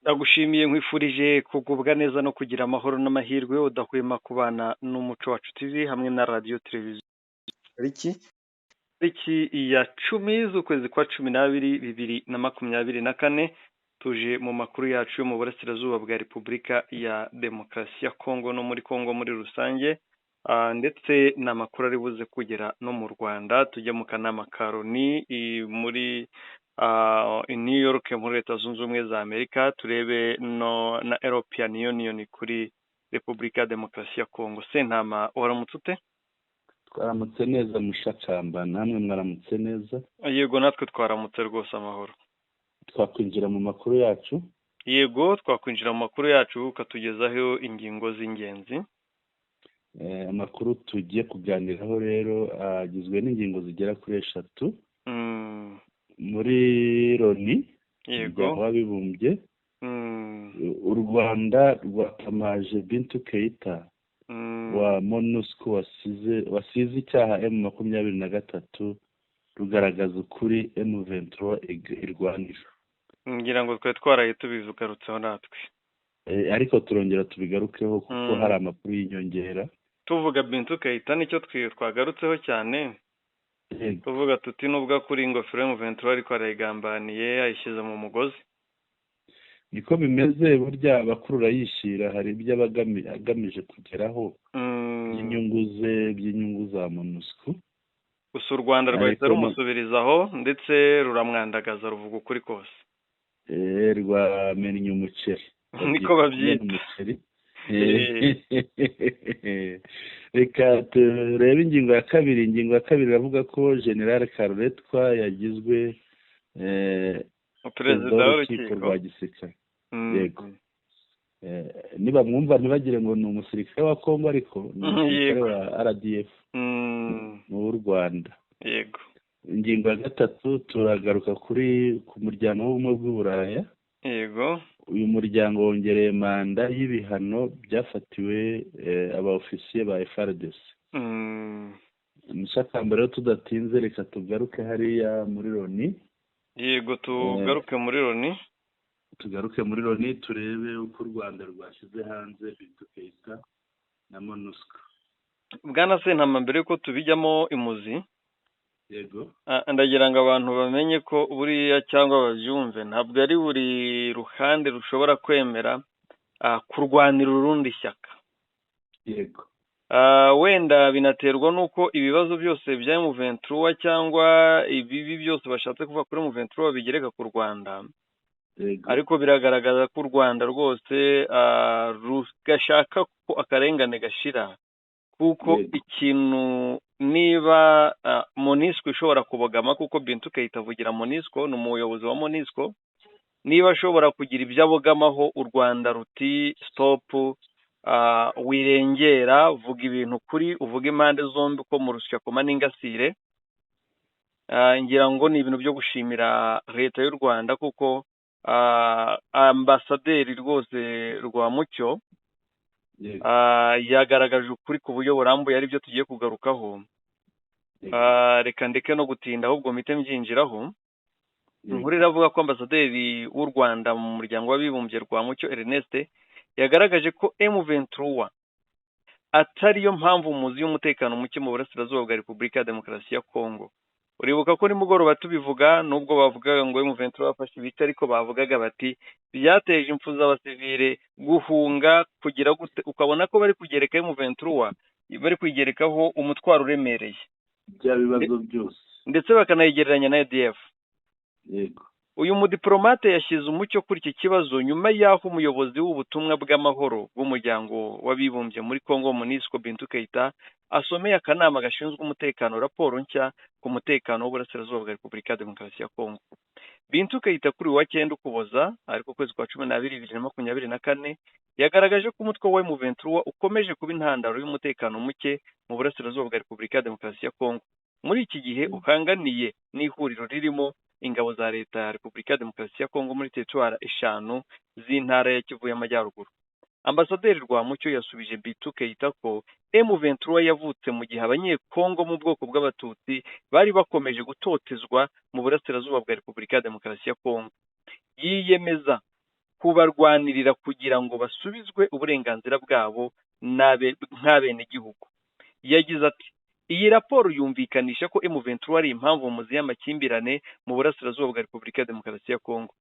Ndagushimiye, nkwifurije kugubwa neza no kugira amahoro n'amahirwe, udahwema kubana n'Umuco Wacu TV hamwe na radiyo televiziyo. Tariki Tariki ya 10 z'ukwezi kwa 12 2024, tuje mu makuru yacu yo mu burasirazuba bwa Repubulika ya Demokarasi ya Kongo no muri Kongo muri rusange, ndetse n'amakuru ari buze kugera no mu Rwanda. Tujya mu kanama ka Loni muri New York muri Leta Zunze Ubumwe za Amerika, turebe no na European Union kuri Repubulika ya Demokarasi ya Kongo. Sentama, waramutse ute? Twaramutse neza, Mushakamba. Namwe mwaramutse neza? Yego, natwe twaramutse rwose amahoro. Twakwinjira mu makuru yacu? Yego, twakwinjira mu makuru yacu, ukatugezaho ingingo z'ingenzi. Amakuru tugiye kuganiraho rero agizwe n'ingingo zigera kuri eshatu. Muri Loni, umuryango w'Abibumbye, u Rwanda rwatamaje Bintu Keita wa MONUSCO wasize icyaha M23, rugaragaza ukuri M23 irwanira. Ngira ngo twari twaraye tubigarutseho natwe. Ariko turongera tubigarukeho kuko hari amakuru y'inyongera. Tuvuga Bintu Keita, nicyo twagarutseho cyane, tuvuga tuti nubwo akuri ingofero y'M23, ariko arayigambaniye, ayishyize mu mugozi. Niko bimeze, burya abakurura yishyira, hari ibyo aba agamije kugeraho by'inyungu ze, by'inyungu za MONUSCO. Gusa u Rwanda rwahise Ariko rumusubirizaho, ndetse ruramwandagaza, ruvuga ukuri kose. Rwamennye umuceri. Niko Babyita babyita. Kumena umuceri. Reka turebe ingingo ya kabiri. Ingingo ya kabiri iravuga ko General Karuretwa yagizwe Perezida perezida w'urukiko w'urukiko rwa gisirikare. Yego. Nibamwumva ntibagire ngo ni umusirikare wa Kongo, ariko ni umusirikare wa RDF, ni uw'u Rwanda. Ingingo ya gatatu, turagaruka ku muryango w'Ubumwe bw'Uburaya. Uyu muryango wongereye manda y'ibihano byafatiwe aba ofisiye ba FARDC. Mushakamba, rero tudatinze, reka tugaruke hariya muri Loni. Yego, tugaruke muri Loni. Tugaruke muri Loni, turebe uko u Rwanda rwashyize hanze Bintu Keita na MONUSCO. Bwana Sentama, mbere yuko tubijyamo imuzi, Yego. Ndagira ngo abantu bamenye ko buriya, cyangwa babyumve, ntabwo ari buri ruhande rushobora kwemera kurwanira urundi shyaka. Wenda binaterwa n'uko ibibazo byose bya M23 cyangwa ibibi byose bashatse kuva kuri M23 babigereka ku Rwanda. Ariko biragaragaza ko u Rwanda rwose rugashaka ko akarengane gashira, kuko ikintu niba MONUSCO ishobora kubogama, kuko Bintu Keita avugira MONUSCO, ni umuyobozi wa MONUSCO, niba ashobora kugira ibyo abogamaho, u Rwanda ruti stop, wirengera, vuga ibintu kuri, uvuge impande zombi, ko mu rusyo akoma n'ingasire. Ngira ngo ni ibintu byo gushimira leta y'u Rwanda, kuko ambasaderi rwose Rwamucyo yagaragaje ukuri ku buryo burambuye, aribyo tugiye kugarukaho. Reka ndeke no gutinda, ahubwo mpite mbyinjiraho. Inkuru iravuga ko ambasaderi w'u Rwanda mu Muryango w'Abibumbye, Rwamucyo Ernest, yagaragaje ko M23 atari yo mpamvu muzi y'umutekano muke mu burasirazuba bwa Repubulika ya Demokarasi ya Kongo. Uribuka ko nimugoroba tubivuga, nubwo bavugaga ngo M23 bafashe ibice, ariko bavugaga bati byateje impfu z'abasivile, guhunga, kugira gute, ukabona ko bari kugereka M23, bari kuyigerekaho umutwaro uremereye. Bya bibazo byose. Ndetse bakanayigereranya na ADF. Uyu mudiplomate yashyize umucyo kuri iki kibazo nyuma y'aho umuyobozi w'ubutumwa bw'amahoro bw'Umuryango w'Abibumbye muri Congo, MONUSCO, Bintu Keita, asomeye akanama gashinzwe umutekano raporo nshya ku mutekano w'uburasirazuba bwa Repubulika ya Demokarasi ya Kongo. Bintu Keita kuri uyu wa 9 Ukuboza, ariko ukwezi kwa 12 2024, yagaragaje ko umutwe wa M23 ukomeje kuba intandaro y'umutekano muke mu burasirazuba bwa Repubulika ya Demokarasi ya Kongo, muri iki gihe uhanganiye n'ihuriro ririmo ingabo za leta ya Repubulika ya Demokarasi ya Kongo muri teritwari eshanu z'intara ya Kivu y'Amajyaruguru. Ambasaderi Rwamucyo yasubije Bintu Keita ko M23 yavutse mu gihe Abanyekongo mu bwoko bw'Abatutsi bari bakomeje gutotezwa mu burasirazuba bwa Repubulika ya Demokarasi ya Kongo. Yiyemeza kubarwanirira kugira ngo basubizwe uburenganzira bwabo nk'abenegihugu. Yagize ati iyi raporo yumvikanisha ko M23 ari impamvu muzi y'amakimbirane mu burasirazuba bwa Repubulika ya Demokarasi ya Kongo.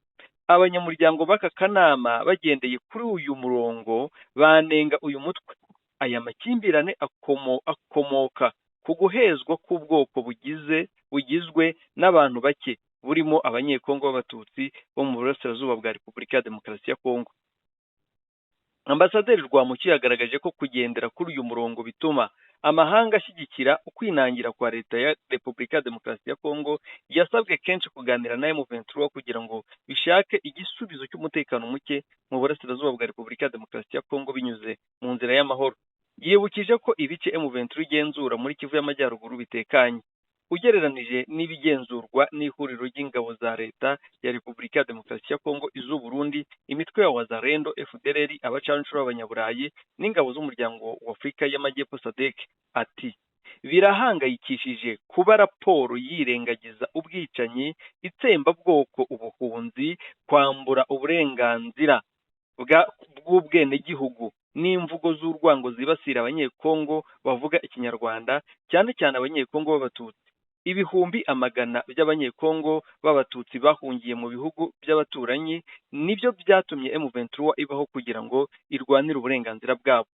Abanyamuryango b'aka kanama bagendeye kuri uyu murongo banenga uyu mutwe. Aya makimbirane akomoka ku guhezwa k'ubwoko bugizwe n'abantu bake burimo Abanyekongo b'Abatutsi bo mu burasirazuba bwa Repubulika ya Demokarasi ya Kongo. Ambasaderi Rwamucyo yagaragaje ko kugendera kuri uyu murongo bituma amahanga ashyigikira ukwinangira kwa leta ya Repubulika ya Demokarasi ya Kongo. Yasabwe kenshi kuganira na M23 kugira ngo bishake igisubizo cy'umutekano muke mu burasirazuba bwa Repubulika ya Demokarasi ya Kongo binyuze mu nzira y'amahoro. Yibukije ko ibice M23 igenzura muri Kivu y'Amajyaruguru bitekanye ugereranije n'ibigenzurwa n'ihuriro ry'ingabo za leta ya Repubulika ya Demokarasi ya Kongo, iz'u Burundi, imitwe ya Wazalendo, FDLR, abacancuro b'Abanyaburayi n'ingabo z'umuryango wa Afurika y'Amajyepfo SADC. Ati birahangayikishije kuba raporo yirengagiza ubwicanyi, itsembabwoko, ubuhunzi, kwambura uburenganzira bw'ubwenegihugu n'imvugo z'urwango zibasira Abanyekongo bavuga Ikinyarwanda, cyane cyane Abanyekongo b'Abatutsi. Ibihumbi amagana by'Abanyekongo b'Abatutsi bahungiye mu bihugu by'abaturanyi nibyo byatumye M23 ibaho kugira ngo irwanire uburenganzira bwabo.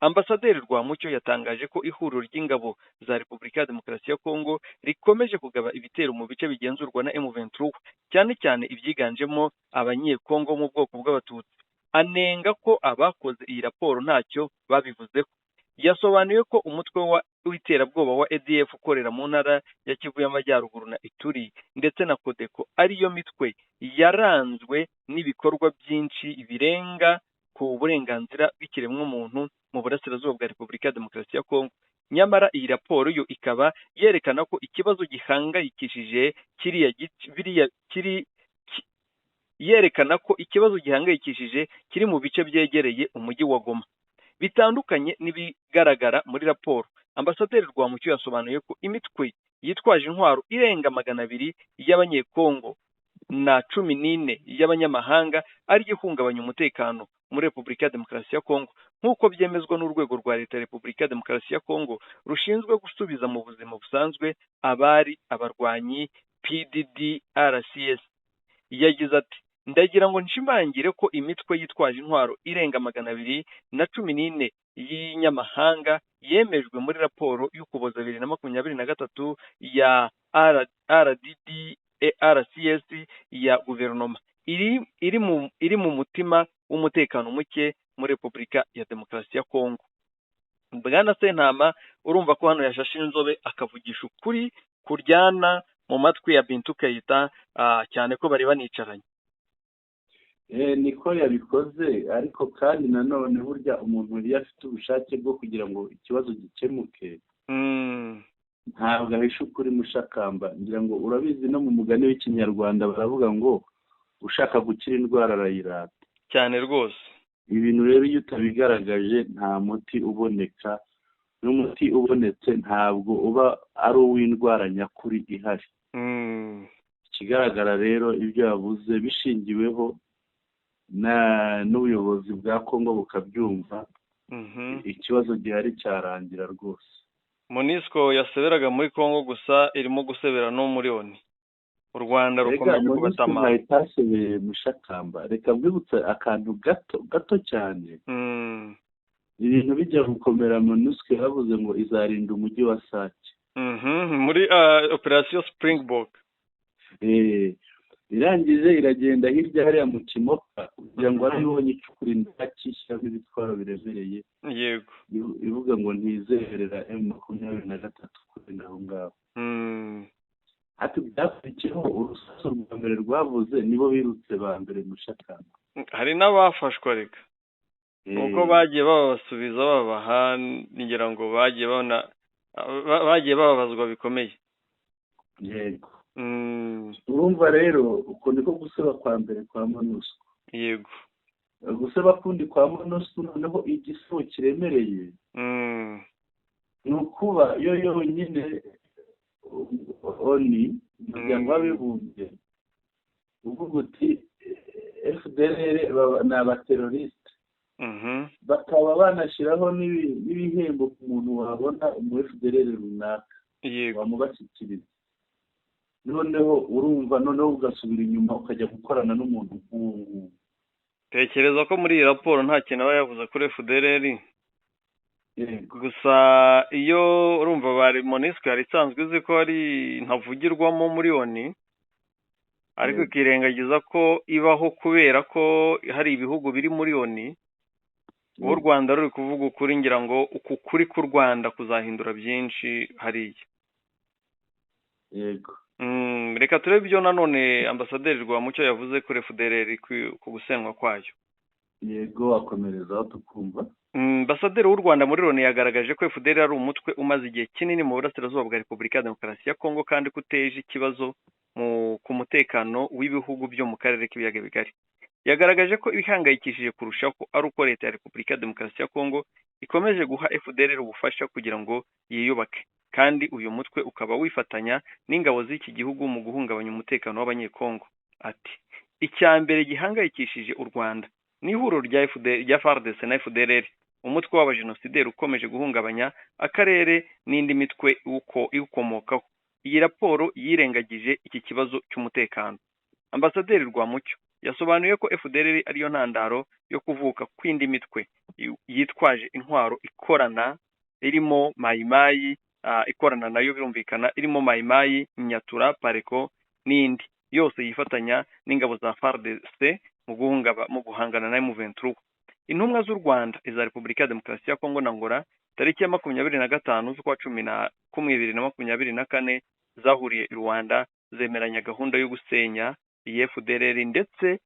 Ambasaderi Rwamucyo yatangaje ko ihuriro ry'ingabo za Repubulika ya Demokarasi ya Kongo rikomeje kugaba ibitero mu bice bigenzurwa na M23, cyane cyane ibyiganjemo Abanyekongo mu bwoko bw'Abatutsi. Anenga ko abakoze iyi raporo ntacyo babivuzeho. Yasobanuye ko umutwe w'iterabwoba wa ADF ukorera mu ntara ya Kivu y'Amajyaruguru na Ituri ndetse na Codeco ariyo mitwe yaranzwe n'ibikorwa byinshi birenga ku burenganzira bw'ikiremwamuntu mu burasirazuba bwa Repubulika ya Demokarasi ya Kongo. Nyamara iyi raporo yo ikaba yerekana ko ikibazo gihangayikishije yerekana ko ikibazo gihangayikishije kiri mu bice byegereye umujyi wa Goma, bitandukanye n'ibigaragara muri raporo. Ambasaderi Rwamucyo yasobanuye ko imitwe yitwaje intwaro irenga 200 y'Abanyekongo na 14 y'abanyamahanga ari ihungabanya umutekano muri Repubulika ya Demokarasi ya Kongo, nk'uko byemezwa n'urwego rwa leta ya Repubulika ya Demokarasi ya Kongo rushinzwe gusubiza mu buzima busanzwe abari abarwanyi PDDRCS. Yagize ati ndagira ngo nshimangire ko imitwe yitwaje intwaro irenga 214 y'inyamahanga yemejwe muri raporo y'Ukuboza 2023 ya RDDRCS ya guverinoma iri mu mutima w'umutekano muke muri Repubulika ya Demokarasi ya Kongo. Bwana Sentama, urumva ko hano yashashe inzobe akavugisha ukuri kuryana mu matwi ya Bintou Keita, cyane ko bari banicaranye. Niko yabikoze, ariko kandi nanone burya umuntu iyo afite ubushake bwo kugira ngo ikibazo gikemuke ntabwo ahisha ukuri mushakamba. Ngira ngo urabizi no mu mugani w'Ikinyarwanda baravuga ngo ushaka gukira indwara arayirata. Cyane rwose. Ibintu rero iyo utabigaragaje nta muti uboneka, n'umuti ubonetse ntabwo uba ari uw'indwara nyakuri ihari. Ikigaragara rero ibyo yavuze bishingiweho n'ubuyobozi bwa Kongo bukabyumva, ikibazo gihari cyarangira rwose. MONUSCO yaseberaga muri Kongo gusa irimo gusebera no muri ONU. U Rwanda rukomeje kubatama. Itasebeye mushakamba. Reka mbibutse akantu gato gato cyane. Ibintu bijya gukomera, MONUSCO yaravuze ngo izarinda umujyi wa Sake. Muri Operation Springbok. Irangije iragenda hirya hariya mu Kimoka kugira ngo arabibonye icukura indaki ishyiramo ibitwaro biremereye. Yego. Ivuga ngo ntizerera M23 kuri aho ngaho. Ati byakurikiyeho urusasu rwa mbere rwavuze nibo birutse ba mbere mushakamba. Hari n'abafashwa reka. Uko bagiye babasubiza babaha, ngira ngo bagiye bababazwa bikomeye. Yego. Urumva rero uko niko guseba kwa mbere kwa MONUSCO. Yego. Guseba kundi kwa MONUSCO noneho igisubizo kiremereye. Ni ukuba yo yonyine ONU, umuryango w'abibumbye, uvuga uti FDLR ni abateroriste, bakaba banashyiraho n'ibihembo ku muntu wabona umu FDLR runaka wamubashyikiriza. Noneho urumva, noneho ugasubira inyuma ukajya gukorana n'umuntu nk'uwo nguwo. Tekereza ko muri iyi raporo nta kintu aba yavuze kuri FDLR. Gusa iyo urumva bari MONUSCO yari isanzwe izi ko ari ntavugirwamo muri ONU, ariko ikirengagiza ko ibaho kubera ko hari ibihugu biri muri ONU. Uwo u Rwanda ruri kuvuga ukuri, ngira ngo uku kuri k'u Rwanda kuzahindura byinshi hariya. Yego. Reka turebe ibyo nanone ambasaderi Rwamucyo yavuze kuri FDLR, ku gusenywa kwayo. Yego, akomerezaho tukumva. Ambasaderi w'u Rwanda muri Loni yagaragaje ko FDLR ari umutwe umaze igihe kinini mu burasirazuba bwa Repubulika ya Demokarasi ya Kongo, kandi ko uteje ikibazo ku mutekano w'ibihugu byo mu karere k'ibiyaga bigari. Yagaragaje ko ibihangayikishije kurushaho ari uko leta ya Repubulika ya Demokarasi ya Kongo ikomeje guha FDLR ubufasha kugira ngo yiyubake, kandi uyu mutwe ukaba wifatanya n'ingabo z'iki gihugu mu guhungabanya umutekano w'Abanyekongo. Ati: "Icya mbere gihangayikishije u Rwanda ni ihuriro rya FARDC na FDLR, umutwe w'abajenosideri ukomeje guhungabanya akarere n'indi mitwe iwukomokaho. Iyi raporo yirengagije iki kibazo cy'umutekano." Ambasaderi Rwamucyo yasobanuye ko FDLR ariyo ntandaro yo kuvuka kw'indi mitwe yitwaje intwaro ikorana, irimo Mayimayi, ikorana nayo birumvikana, irimo Mayimayi, Nyatura, Pareko n'indi yose yifatanya n'ingabo za FARDC mu guhangana na M23. Intumwa z'u Rwanda, iza Repubulika ya Demokarasi ya Kongo na Angola, tariki ya 25 z'ukwa 11 2024 zahuriye i Rwanda, zemeranya gahunda yo gusenya iyi FDLR, ndetse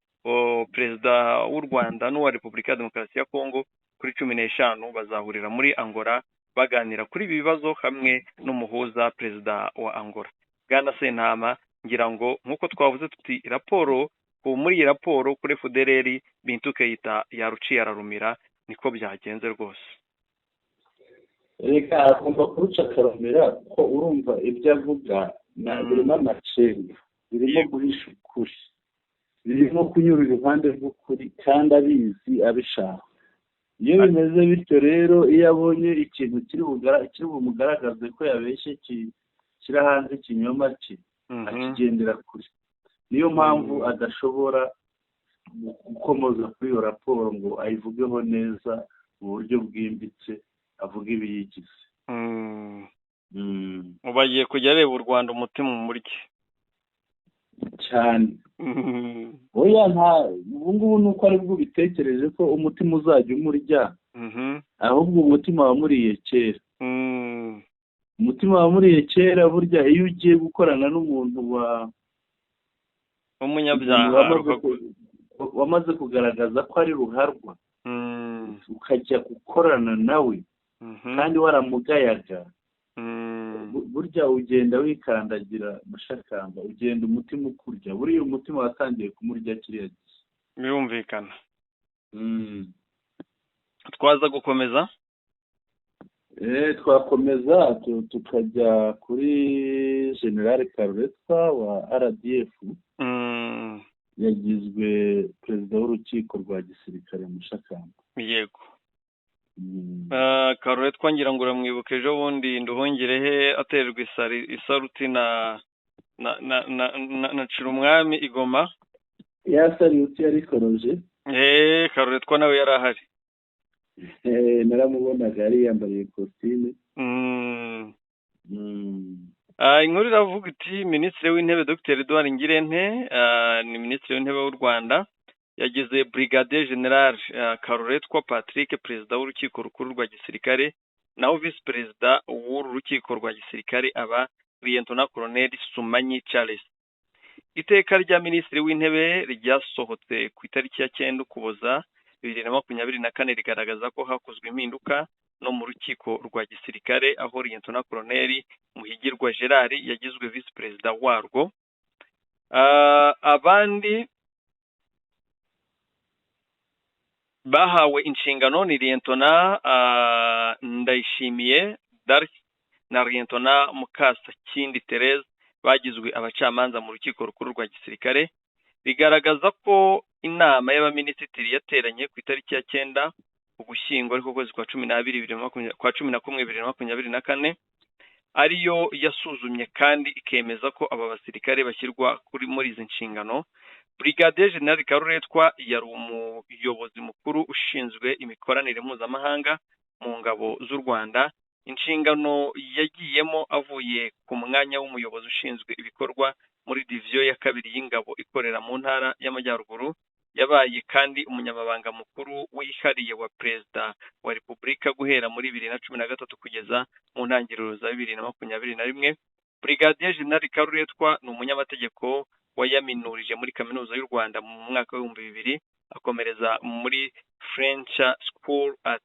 perezida w'u Rwanda n'uwa Repubulika ya Demokarasi ya Kongo kuri 15 bazahurira muri Angola baganira kuri ibi bibazo hamwe n'umuhuza, perezida wa Angola. Bwana Sentama, ngira ngo nk'uko twavuze tuti raporo, muri iyi raporo kuri FDLR Bintu Keita yaruciye ararumira, niko byagenze rwose. Reka, agomba kuruca akarumira, ko urumva ibyo avuga birimo amacenga, birimo guhisha ukuri, birimo kunyura iruhande rw'ukuri, kandi abizi, abishaka. Iyo bimeze bityo rero, iyo abonye ikintu kiri bumugaragaze ko yabeshye, kishyira hanze ikinyoma cye, akigendera kure. Niyo mpamvu adashobora gukomoza kuri iyo raporo ngo ayivugeho neza mu buryo bwimbitse, avuge ibiyigize. Ubu agiye kujya areba u Rwanda umutima umurye. Cyane. Oya, nta ubu ngubu ni uko aribwo ubitekereje ko umutima uzajya umurya, ahubwo umutima wamuriye kera. Umutima wamuriye kera. Burya iyo ugiye gukorana n'umuntu wa Umunyabyaha wamaze kugaragaza ko ari ruharwa, ukajya gukorana nawe kandi waramugayaga, burya ugenda wikandagira mushakamba, ugenda umutima ukurya. Buriya umutima watangiye kumurya kiriya gihe. Birumvikana. Twaza gukomeza. Twakomeza tukajya kuri General Karuretwa wa RDF, yagizwe perezida w'urukiko rwa gisirikare, Mushakamba. Yego. Karuretwa ngira ngo uramwibuka, ejo bundi Nduhungirehe aterwa isaruti na Cirumwami igoma. Ya saruti yari koroje. Karuretwa nawe yari ahari. Naramubonaga, yari yambariye kositime. Inkuru iravuga iti: Minisitiri w'Intebe Dr Edouard Ngirente, ni Minisitiri w'Intebe w'u Rwanda, yagize Brigadier General Karuretwa Patrick perezida w'urukiko rukuru rwa gisirikare, naho visi perezida w'uru rukiko rwa gisirikare aba Liyetona Koloneli Sumanyi Charles. Iteka rya Minisitiri w'Intebe ryasohotse ku itariki ya 9 Ukuboza 2024 rigaragaza ko hakozwe impinduka no mu rukiko rwa gisirikare, aho Liyetona Koloneli Muhigirwa Gerard yagizwe visi perezida warwo. Abandi bahawe inshingano ni Liyetona Ndayishimiye Darcy na Liyetona Mukasakindi Therese, bagizwe abacamanza mu rukiko rukuru rwa gisirikare. Bigaragaza ko Inama y'abaminisitiri yateranye ku itariki ya 9 Ugushyingo, ariko kwezi kwa 12 kwa 11 2024, ariyo yasuzumye kandi ikemeza ko aba basirikare bashyirwa kuri muri izi nshingano. Brigadier General Karuretwa yari umuyobozi mukuru ushinzwe imikoranire mpuzamahanga mu ngabo z'u Rwanda, inshingano yagiyemo avuye ku mwanya w'umuyobozi ushinzwe ibikorwa muri diviziyo ya 2 y'ingabo ikorera mu ntara y'Amajyaruguru. Yabaye kandi umunyamabanga mukuru wihariye wa Perezida wa Repubulika guhera muri 2013 kugeza mu ntangiriro za 2021. Brigadier General Karuretwa ni umunyamategeko wayaminurije muri Kaminuza y'u Rwanda mu mwaka wa 2000, akomereza muri French School at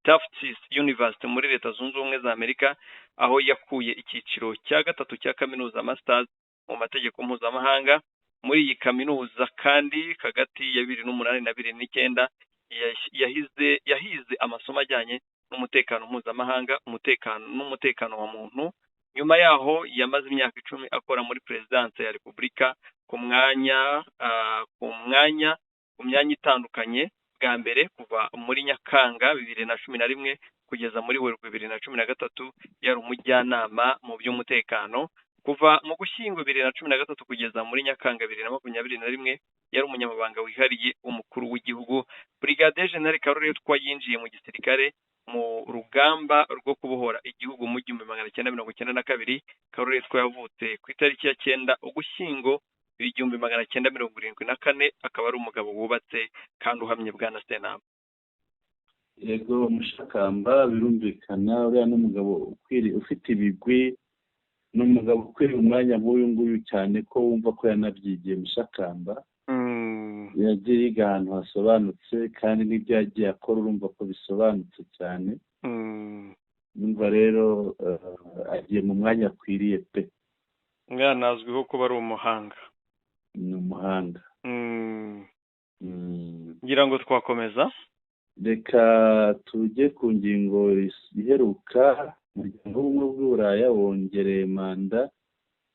Tufts University muri Leta Zunze Ubumwe za Amerika, aho yakuye icyiciro cya 3 cya kaminuza, Masters mu mategeko mpuzamahanga. Muri iyi kaminuza kandi hagati ya 2008 na 2009 yahize amasomo ajyanye n'umutekano mpuzamahanga, umutekano n'umutekano wa muntu. Nyuma yaho yamaze imyaka 10 akora muri Perezidansi ya Repubulika ku mwanya ku myanya itandukanye, bwa mbere kuva muri Nyakanga 2011 kugeza muri Werurwe 2013 yari umujyanama mu by'umutekano. Kuva mu Gushyingo 2013 kugeza muri Nyakanga 2021 yari umunyamabanga wihariye umukuru w'igihugu. Brigadier General Karuretwa yinjiye mu gisirikare mu rugamba rwo kubohora igihugu mu 1992. Karuretwa yavutse ku itariki ya 9 Ugushyingo 1974, akaba ari umugabo wubatse kandi uhamye. Bwana Sentama. Yego Mushakamba, birumvikana uriya n'umugabo ufite ibigwi, ni umugabo ukwiriye umwanya nk'uyu nguyu, cyane ko wumva ko yanabyigiye. Mushakamba yagiye yiga ahantu hasobanutse, kandi n'ibyo yagiye akora urumva ko bisobanutse cyane. Numva rero agiye mu mwanya akwiriye pe. Mwanazwiho kuba ari umuhanga. Ni umuhanga. Ngira ngo twakomeza. Reka tujye ku ngingo iheruka. Umuryango w'Ubumwe bw'Uburaya wongereye manda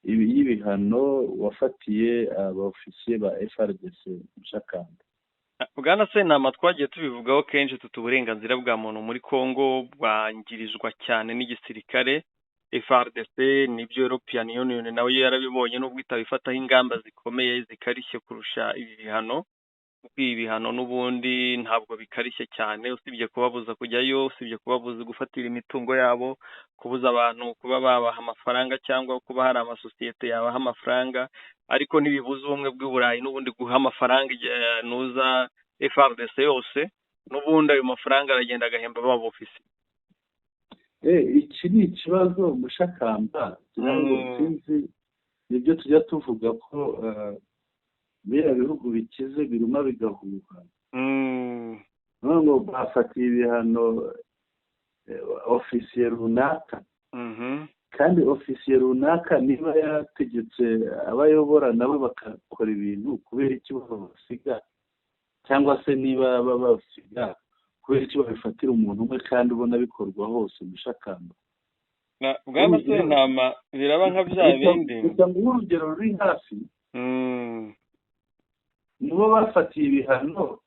y'ibihano wafatiye abaofisiye ba FARDC. Mushakamba. Bwana Sentama, twagiye tubivugaho kenshi tuti uburenganzira bwa muntu muri Kongo bwangirizwa cyane n'igisirikare FARDC. Nibyo, European Union nawe yarabibonye, nubwo itabifataho ingamba zikomeye zikarishye kurusha ibi bihano, kuko ibi bihano n'ubundi ntabwo bikarishye cyane, usibye kubabuza kujyayo, usibye kubabuza gufatira imitungo yabo, kubuza abantu kuba babaha amafaranga cyangwa kuba hari amasosiyete yabaha amafaranga, ariko ntibibuza Ubumwe bw'Uburayi n'ubundi guha amafaranga nuza FARDC yose. N'ubundi ayo mafaranga aragenda agahemba babo ofisi. Iki ni ikibazo, Mushakamba, sinzi, nibyo tujya tuvuga ko biriya bihugu bikize biruma bigahuha. Ngo bafatiye ibihano ofisiye runaka, kandi ofisiye runaka niba yategetse abayobora nabo bakakora ibintu, kubera iki babasiga? Cyangwa se niba babasiga, kubera iki babifatira umuntu umwe kandi ubona bikorwa hose, Mushakamba? Bwana Sentama, biraba nka bya bindi. Gusa ngo urugero ruri hafi, nibo bafatiye ibihano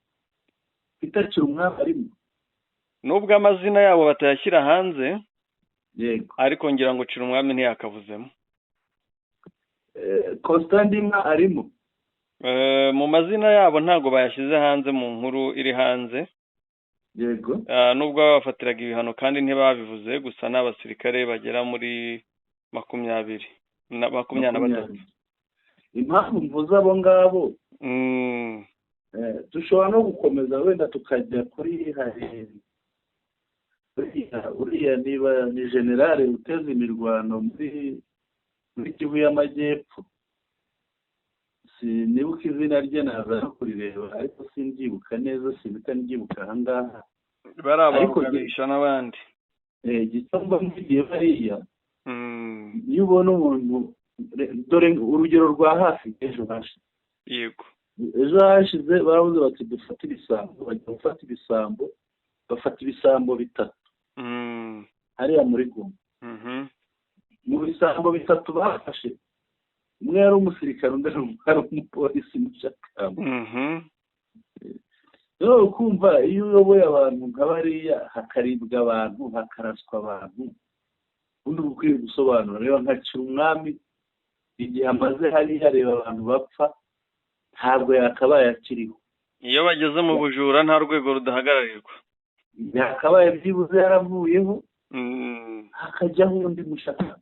itakiri umwami arimo. Nubwo amazina yabo batayashyira hanze. Yego. Ariko ngira ngo Cirumwami ntiyakavuzemo. Constantin arimo. Mu mazina yabo ntabwo bayashyize hanze mu nkuru iri hanze. Yego. Nubwo babafatiraga ibihano kandi ntibabivuze, gusa ni abasirikare bagera muri 23. Impamvu mvuze abo ngabo, dushobora no gukomeza wenda tukajya kuri hari uriya niba ni generale uteza imirwano muri Kivu y'Amajyepfo, sinibuka izina rye, naza no kurireba ariko simbyibuka neza, simpita mbyibuka aha ngaha. Bari abarugabisha n'abandi. Igitomba mvugiye bariya, iyo ubona umuntu, dore urugero rwa hafi, ejo hashize. Yego. Ejo hashize baravuze bati dufate ibisambo, bajya gufata ibisambo, bafata ibisambo 3 hariya muri Goma. Mu bisambo 3 bafashe, Umwe yari umusirikare, undi ari umupolisi Mushakamba. Rero ukumva iyo uyoboye abantu nka bariya, hakaribwa abantu, hakaraswa abantu, ubundi uba ukwiye gusobanura. Reba nka Umwami, igihe amaze hariya areba abantu bapfa, ntabwo yakabaye akiriho. Iyo bageze mu bujura, nta rwego rudahagararirwa. Yakabaye byibuze yaravuyeho, hakajyaho undi Mushakamba.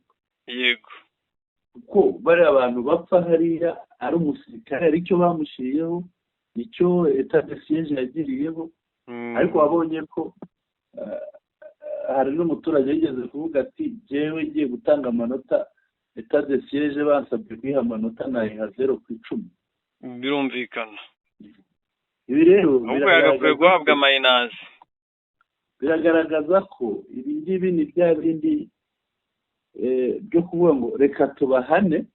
Kuko bariya abantu bapfa hariya ari umusirikare, aricyo bamushyiriyeho, nicyo état de siège yagiriyeho. Ariko wabonye ko hari n'umuturage yigeze kuvuga ati: "Jyewe ngiye gutanga amanota, état de siège bansabye kuyiha amanota, nayiha 0 ku 10." Birumvikana. Ibi rero ahubwo yagakwiye guhabwa minus. Biragaragaza ko ibi ngibi ni bya bindi byo kuvuga ngo reka tubahane,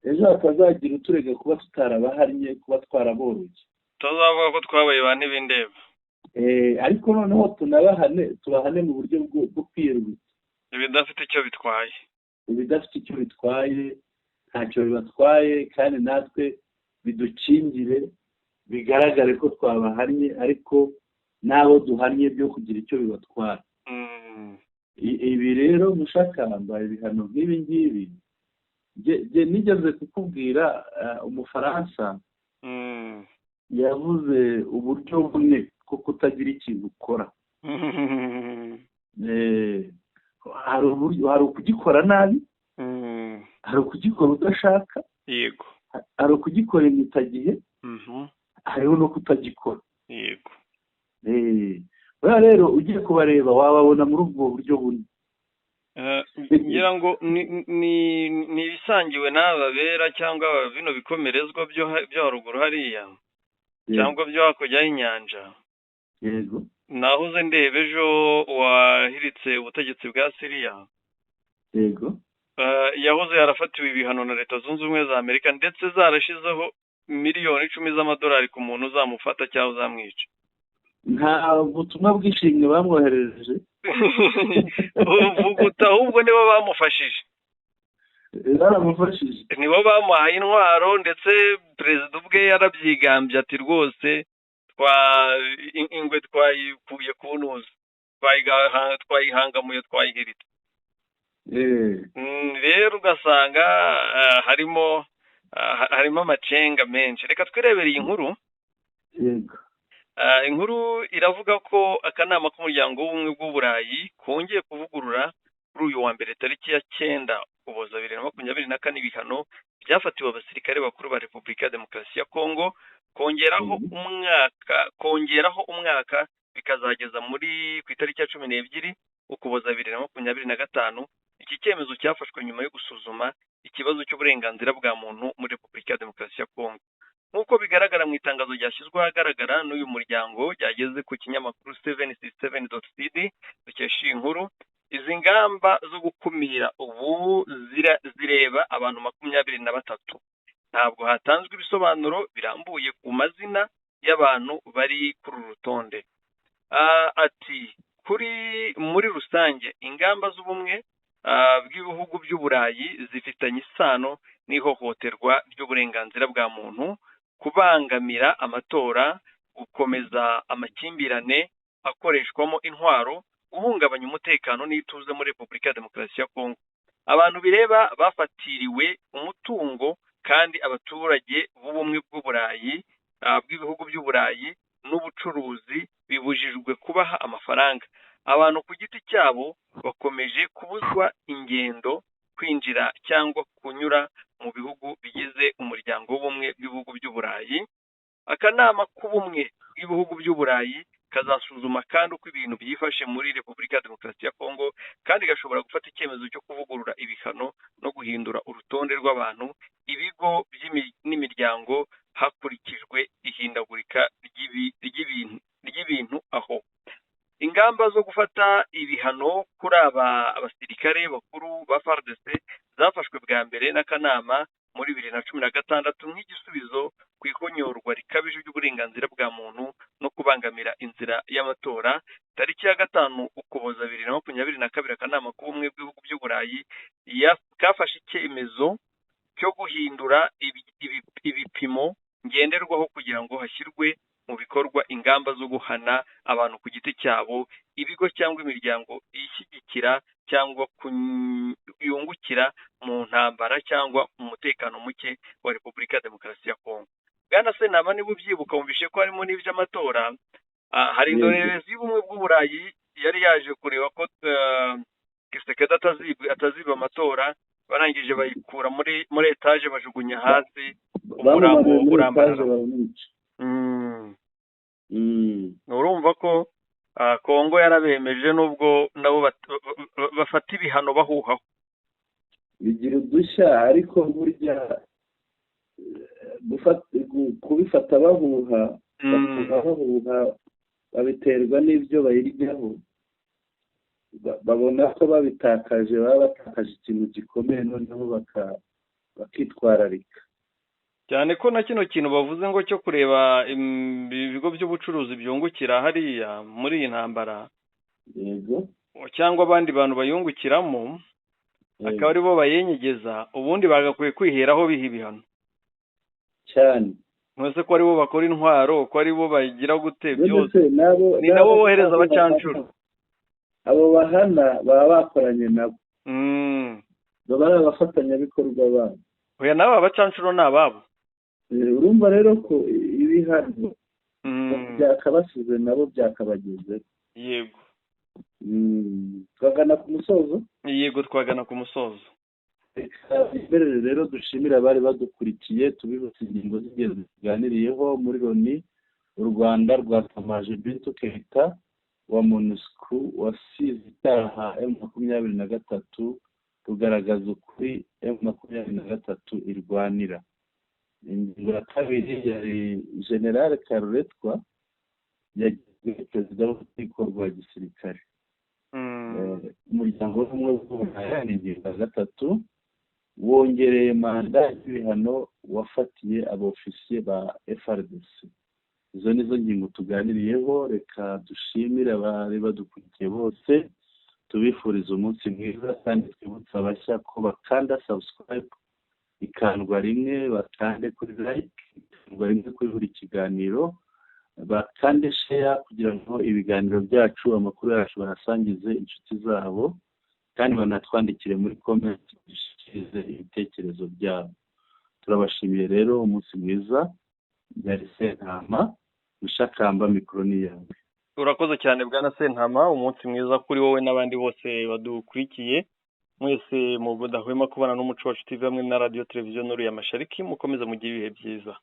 ejo hatazagira uturega kuba tutarabahannye, kuba twaraboroye. Tuzavuga ko twabaye ba ntibindeba. Ariko noneho tunabahane, tubahane mu buryo bwo kwiyerurutsa. Ibidafite icyo bitwaye. Ibidafite icyo bitwaye, ntacyo bibatwaye, kandi natwe bidukingire, bigaragare ko twabahannye, ariko n'abo duhannye byo kugira icyo bibatwara. Ibi rero Mushakamba, ibihano nk'ibi ngibi, nigeze kukubwira, Umufaransa yavuze uburyo bune bwo kutagira ikintu ukora. Hari uburyo: hari ukugikora nabi, hari ukugikora udashaka, hari ukugikora impitagihe, hariho no kutagikora. Buriya rero ugiye kubareba, wababona muri ubwo buryo bune. Ngira ngo ni ibisangiwe n'aba bera cyangwa bino bikomerezwa byo haruguru hariya cyangwa byo hakurya y'inyanja. Nahoze ndeba ejo wahiritse ubutegetsi bwa Siriya. Yahoze yarafatiwe ibihano na Leta Zunze Ubumwe za Amerika, ndetse zarashizeho miliyoni 10 z'amadolari ku muntu uzamufata cyangwa uzamwica. Nta butumwa bw'ishimwe bamwoherereje? Vuguta, ahubwo nibo bamufashije. Baramufashije. Nibo bamuhaye intwaro, ndetse perezida ubwe yarabyigambye ati: "Rwose ingwe twayikuye ku ntuza, twayihangamuye, twayihiritse." Rero ugasanga harimo amacenga menshi. Reka twirebere iyi nkuru. Inkuru iravuga ko akanama k'Umuryango w'Ubumwe bw'Uburayi kongeye kuvugurura kuri uyu wa mbere tariki ya 9 Ukuboza 2024 ibihano byafatiwe abasirikare bakuru ba Repubulika ya Demokarasi ya Kongo, kongeraho umwaka bikazageza muri ku itariki ya 12 Ukuboza 2025. Iki cyemezo cyafashwe nyuma yo gusuzuma ikibazo cy'uburenganzira bwa muntu muri Repubulika ya Demokarasi ya Kongo, nk'uko bigaragara mu itangazo ryashyizwe ahagaragara n'uyu muryango, ryageze ku kinyamakuru 767.cd dukesha iyi nkuru. Izi ngamba zo gukumira ubu zireba abantu 23. Ntabwo hatanzwe ibisobanuro birambuye ku mazina y'abantu bari kuri uru rutonde. Ati: "Kuri muri rusange, ingamba z'ubumwe bw'ibihugu by'Uburayi zifitanye isano n'ihohoterwa ry'uburenganzira bwa muntu, kubangamira amatora, gukomeza amakimbirane akoreshwamo intwaro, guhungabanya umutekano n'ituze muri Repubulika ya Demokarasi ya Kongo. Abantu bireba bafatiriwe umutungo, kandi abaturage b'ubumwe bw'Uburayi, bw'ibihugu by'Uburayi n'ubucuruzi bibujijwe kubaha amafaranga. Abantu ku giti cyabo bakomeje kubuzwa ingendo, kwinjira cyangwa kunyura mu bihugu bigize Umuryango w'Ubumwe bw'Ibihugu by'Uburayi. Akanama k'Ubumwe bw'Ibihugu by'Uburayi kazasuzuma kandi uko ibintu byifashe muri Repubulika ya Demokarasi ya Kongo, kandi gashobora gufata icyemezo cyo kuvugurura ibihano no guhindura urutonde rw'abantu, ibigo n'imiryango hakurikijwe ihindagurika ry'ibintu." Aho ingamba zo gufata ibihano kuri aba basirikare bakuru ba FARDC zafashwe bwa mbere n'akanama muri 2016 nk'igisubizo ku ihonyorwa rikabije ry'uburenganzira bwa muntu no kubangamira inzira y'amatora. Tariki ya 5 Ukuboza 2022, akanama k'Ubumwe bw'Ibihugu by'Uburayi kafashe icyemezo. cyo guhindura ibipimo ngenderwaho kugira ngo hashyirwe mu bikorwa ingamba zo guhana abantu ku giti cyabo, ibigo cyangwa imiryango ishyigikira cyangwa yungukira mu ntambara cyangwa mu mutekano muke wa Repubulika ya Demokarasi ya Kongo. Bwana Sentama, niba ubyibuka, wumvishe ko harimo n'iby'amatora. Hari indorerezi y'Ubumwe bw'Uburayi yari yaje kureba ko Tshisekedi ataziba amatora, barangije bayikura muri etaje, bajugunya hasi umurambo. Bamumanuye muri urambarara. etaje baramwica. Urumva ko Kongo yarabemeje, nubwo nabo bafata ibihano bahuhaho. Bigira udushya, ariko burya kubifata bahuha, bahuha bahuha, babiterwa n'ibyo bayiryaho. Babona ko babitakaje, baba batakaje ikintu gikomeye, noneho bakitwararika. Cyane ko na kino kintu bavuze ngo cyo kureba ibigo by'ubucuruzi byungukira hariya muri iyi ntambara cyangwa abandi bantu bayungukiramo, akaba aribo bayenyegeza, ubundi bagakwiye kwiheraho biha ibihano. Cyane. Mwese ko aribo bakora intwaro, ko aribo bagira gute None byose, se n'abo ni nabo n'abo bohereza abacancuro. Abo bahana baba bakoranye nabo, baba ari abafatanyabikorwa babo. Oya, nabo abacancuro ni ababo. Urumva rero ko ibihano byakabasize nabo byakabagezeho. Twagana ku musozo. Yego, twagana ku musozo. Reka mbere rero dushimire abari badukurikiye, tubibutse ingingo z'ingenzi tuganiriyeho. Muri Loni, u Rwanda rwatamaje Bintu Keita wa MONUSCO wasize icyaha M23, rugaragaza ukuri M23 irwanira. Ingingo ya kabiri yari General Karuretwa yagizwe perezida w'urukiko rwa gisirikare. Umuryango w'Ubumwe bw'Uburayi, ni ingingo ya gatatu, wongereye manda y'ibihano wafatiye abofisiye ba FARDC. Izo ni zo ngingo tuganiriyeho. Reka dushimire abari badukurikiye bose, tubifuriza umunsi mwiza, kandi twibutse abashya ko bakanda subscribe ikandwa rimwe, bakande kuri like ikandwa rimwe kuri buri kiganiro, bakande share kugira ngo ibiganiro byacu, amakuru yacu bayasangize inshuti zabo, kandi banatwandikire muri comment, dushyikirize ibitekerezo byabo. Turabashimiye rero, umunsi mwiza. Yari Sentama Mushakamba, mikoro ni yawe. Urakoze cyane, bwana Sentama. Umunsi mwiza kuri wowe n'abandi bose badukurikiye mwese mu budahwema kubana n'Umuco Wacu TV hamwe na Radiyo Televiziyo Nuru ya Mashariki. Mukomeze mugire ibihe byiza.